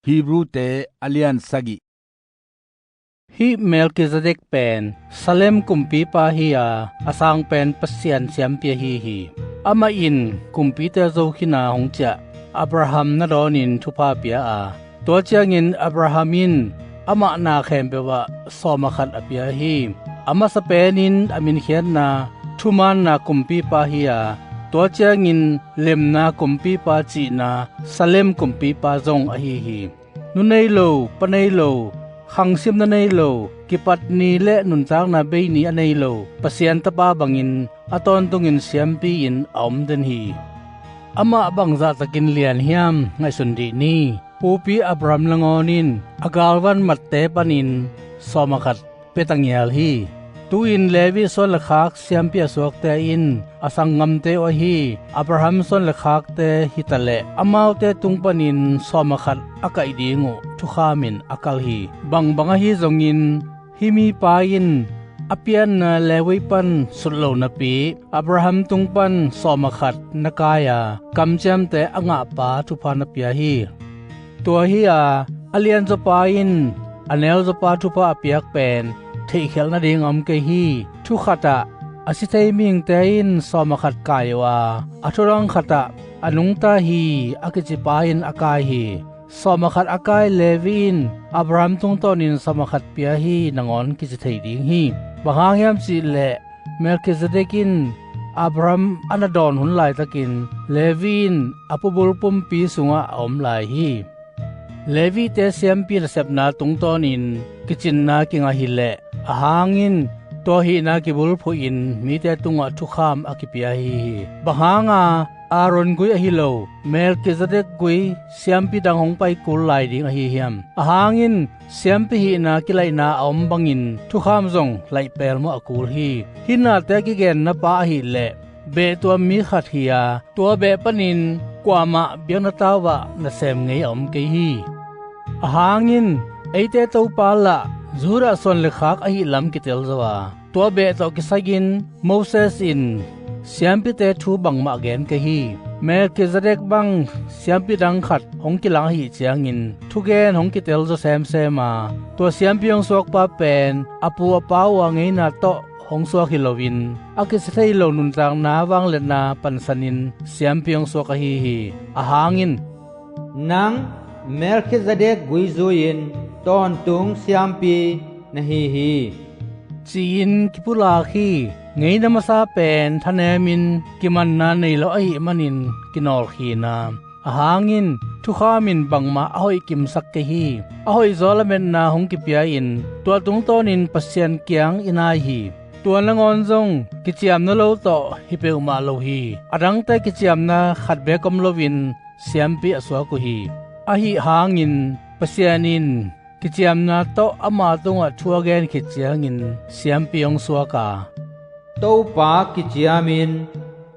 ຮີບຣູເຕ ອາລຽນສະກິ. ຮີບເມລກິຊະເດັກແປນ ຊາເລັມກຸມປີປາຮີອາ ອາສ້າງແປນປະຊຽນຊຽມປີອາຮີຮີ. ອາມາອິນ ກຸມປີເຕໂຊຄີນາຫົງຈະ ອາບຣາຮັມນະດໍນິນທຸພາເປຍອາ. ຕົວຈຽງອິນ ອາບຣາຮັມອິນ ອາມານາແຄມເປວະ ຊໍມາຄັດອາເປຍອາຮີ. ອາມາສະເປນິນ ອາມິນເຄຍນນາ ທຸມານນາກຸມປີປາຮີອາ. ຕົວຈຽງອິນ ເລັມນາກຸມປີປາຈີນາ ຊາເລັມກຸມປີປາຈົງອາຮີຮີ. ນຸໄນໂລ ປະໄນໂລ ຄັງຊິມນະໄນໂລ ກິປັດນີ ແລະ ນຸນຈາກນາເບຍນີອາໄນໂລ ປະຊຽນຕະປາບັງອິນ ອາຕອນຕຸງອິນຊຽມປີອິນ ອອມເດີນຮີ. ອາມາບັງຈາຕະກິນລຽນຮຽມ ໄງຊຸນດີນີ ປູປີອາບຣາມລະງໍນິນ ອາກາລວັນມັດເຕປານິນ ຊໍມາຄັດ ເປຕັງຍາລຮີ. ຕູອິນ ເລວີ ຊວນລະຄາກ ຊຽມປີອາຊວກແຕອິນ ອາສັງງຳເຕໂອອາຮີ. ອາບຣາຮັມ ຊວນລະຄາກແຕຮີຕາແລະ ອາມາວເຕຕຸງປານິນ ຊໍມາຄັດ ອາກາອິດີງຸ ທຸຄາມິນ ອາກາລຮີ. ບັງບັງອາຮີຈົ່ງອິນ ຮີມີປາອິນ ອາປຽນນາ ເລວີປັນ ສຸດໂລນາປີ. ອາບຣາຮັມຕຸງປັນ ຊໍມາຄັດ ນະກາຍາ ກຳຈຽມແຕ ອາງະປາ ທຸພານາເປຍອາຮີ. ຕົວຮີອາ ອາລຽນໂຈປາອິນ ອາແນວໂຈປາທຸພາອາປຽກແປນ ເທເຄລນະດີງອຳເກຍຮີ. ທຸຄະຕະ ອາຊິເທຍມິງແຕອິນ ຊໍມາຄັດກາຍໂອອາ. ອາທຸລັງຄະຕະ ອານຸງຕາຮີ ອາກິຈິປາອິນ ອາກາຍຮີ. ຊໍມາຄັດອາກາຍເລວີນ ອາບຣາຮັມຕຸງຕອນອິນ ຊໍມາຄັດເປຍຮີ ນະງອນກິຈິເທຍດີງຮີ. ບາງຮາງຮຽມຈີແລະ ເມລຄີເຊເດັກອິນ ອາບຣາຮັມ ອານາດອນ ຮຸນລາຍຕະກິນ ເລວີນ ອາປູບຸລປຸມປີສຸງອາອອມລາຍຮີ. ເລວີເຕຊຽມປີນາເຊັບນາຕຸງຕອນອິນ ກິຈິນນາກິງອາຫິແລະ ອາຮາງອິນ ຕົວຫິນາກິບຸລຜູອິນ ມີເຕຕຸງອະທຸຄາມອາກິເປຍຮີຮີ. ບາງຮາງອາ ອາໂຣນກຸຍອະຫິໂລ ເມລຄີເຊເດັກກຸຍ ຊຽມປີດັງຫົງໄປກູລລາຍດິງອະຮີຮຽມ. ອາຮາງອິນ ຊຽມປີຫິນາກິໄລນາອອມບັງອິນ ທຸຄາມຊົງໄລແປລມໍອະກູລຮີ. ຫິນນາແຕກິແກນນາປາອະຫິແລະ ເບຕົວມີຄາເທຍ ຕົວເບປະນິນ ກວາມະ ບຽງນາຕາວະ ນາແຊມເງຍອອມເກຍຮີ. ອາຮາງອິນ ເອເຕໂຕປາລະ ຊູຣະ ຊວນເລຄາກອະຫິລຳກິເຕລຊະວາ. ຕົວເບໂຕກິຊາຢິນ ໂມເຊສອິນ ຊຽມປີເຕທູບັງມະແກນເກຍຮີ. ເມລຄີເຊເດັກບັງ ຊຽມປີດັງຂັດ ຫົງກິລາງອະຫິຈຽງອິນ ທຸແກນຫົງກິເຕລໂຈແຊມເຊມາ. ຕົວຊຽມປີຫົງຊວກປາແປນ ອາປູອາປາວາເງຍນາໂຕ ຫົງຊວກຮີໂລວິນ ອາກິສະເທຍໂລນຸນຈາງນາວາງເລນນາປັນຊະນິນ ຊຽມປີຫົງຊວກອະຮີຮີ. ອາຮາງອິນ ນັງ ເມລຄີເຊເດັກກຸຍຊູອິນ ຕອນຕຸງຊຽມປີນະຮີຮີ. ຈີນກິປຸລາຄີ ເງຍນາມາຊາແປນ ທະແນມິນ ກິມັນນາເນໂລອະຫິມະນິນ ກິນອລຄີນາ. ອາຮາງອິນ ທຸຄາມິນບັງມະອະຫົຍກິມສັກເກຍຮີ. ອະຫົຍໂຈລະເມັດນາຫົງກິເປຍອິນ ຕົວຕຸງໂຕນິນປະຊຽນກຽງອິນອາຍຮີ. ຕົວນະງອນຈົງ ກິຈຽມນະໂລໂຕ ຫິເປອຸມະໂລຮີ. ອະດັງແຕກິຈຽມນາຂັດເບກອມໂລວິນ ຊຽມປີອະຊວກກຸຮີ. ອະຫິຮາງອິນ ປະຊຽນອິນ ກິຈຽມນາໂຕ ອາມາຕຸງອະທົວແກນຂິດຈຽງອິນ ຊຽມປີອົງຊວກາ. ໂຕປາກິຈຽມອິນ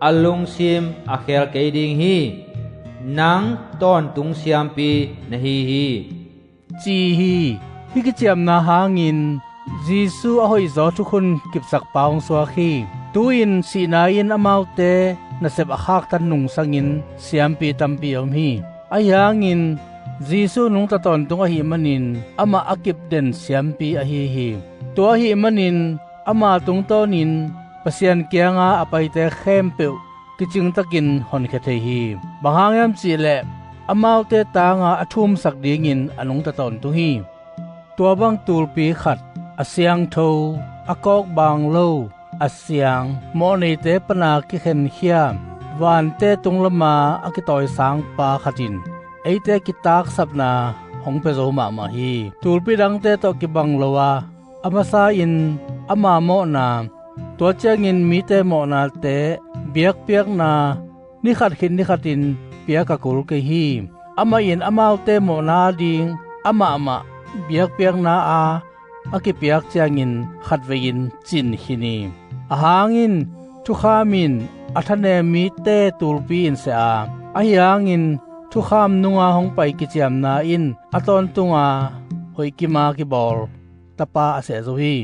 ອາລຸງຊິມ ອາແຄລເກຍດິງຮີ. ນັງຕອນຕຸງຊຽມປີນະຮີຮີ. ຈີຮີ ຮີກິຈຽມນາຮາງອິນ ຈີຊູອະຫົຍໂຈທຸຄຸນກິບສັກປາອົງຊວກຮີ. ຕູອິນ ສີນາອິນ ອາມາວເຕ ນາເຊັບອາຄາກຕັນນຸງສັງອິນ ຊຽມປີຕຳປີອົມຮີ. ອະຫິຮາງອິນ ຈີຊູນຸງຕາຕອນຕຸງອະຫິມະນິນ ອາມາອາກິບເດັນ ຊຽມປີອະຮີຮີ. ຕົວອະຫິມະນິນ ອາມາຕຸງໂຕນິນ ປະຊຽນກຽງອາອາໄປແຕແຄມເປວ ກິຈິງຕະກິນ ຫອນແຄເທຍຮີ. ບາງຮາງຍາມຈີແລະ ອາມາວເຕຕາງອາອະທຸມສັກດີງອິນ ອານຸງຕາຕອນຕຸງຮີ. ຕົວບັງຕູລປີຂັດ ອາຊຽງໂທ ອາກອກບາງໂລ ອາຊຽງ ເໝາະໃນເຕປະນາກິເຄັນເຄຍ ວານເຕຕຸງລະມາ ອາກິຕອຍສາງປາຂະຕິນ ເອເຕກິຕາກສັບນາ ຫົງເປໂຈມະມະຮີ. ຕູລປີດັງເຕໂຕະກິບັງໂລວາ ອາມາຊາອິນ ອາມາເໝາະນາ. ຕົວຈຽງອິນມີເຕເໝາະນາເຕ ບຽກປຽກນາ ນິຂັດຂິດນິຂັດຕິນ ປຽກກະກຸລເກຍຮີ. ອາມາອິນ ອາມາວເຕເໝາະນາອາດີງ ອາມາອະມະ ບຽກປຽກນາອາ ອາກິປຽກຈຽງອິນ ຂັດເວອິນ ຈິນຄີນີ. ອາຮາງອິນ ທຸຄາມິນ ອາທະແນມີເຕຕູລປີອິນເຊອາ. ອາຫິຮາງອິນ ທຸຄາມນຸງອາຫົງໄປກິຈຽມນາອິນ ອາຕອນຕຸງອາ ຫົຍກິມາກິບອລ ຕະປາອາເຊໂຈຮີ.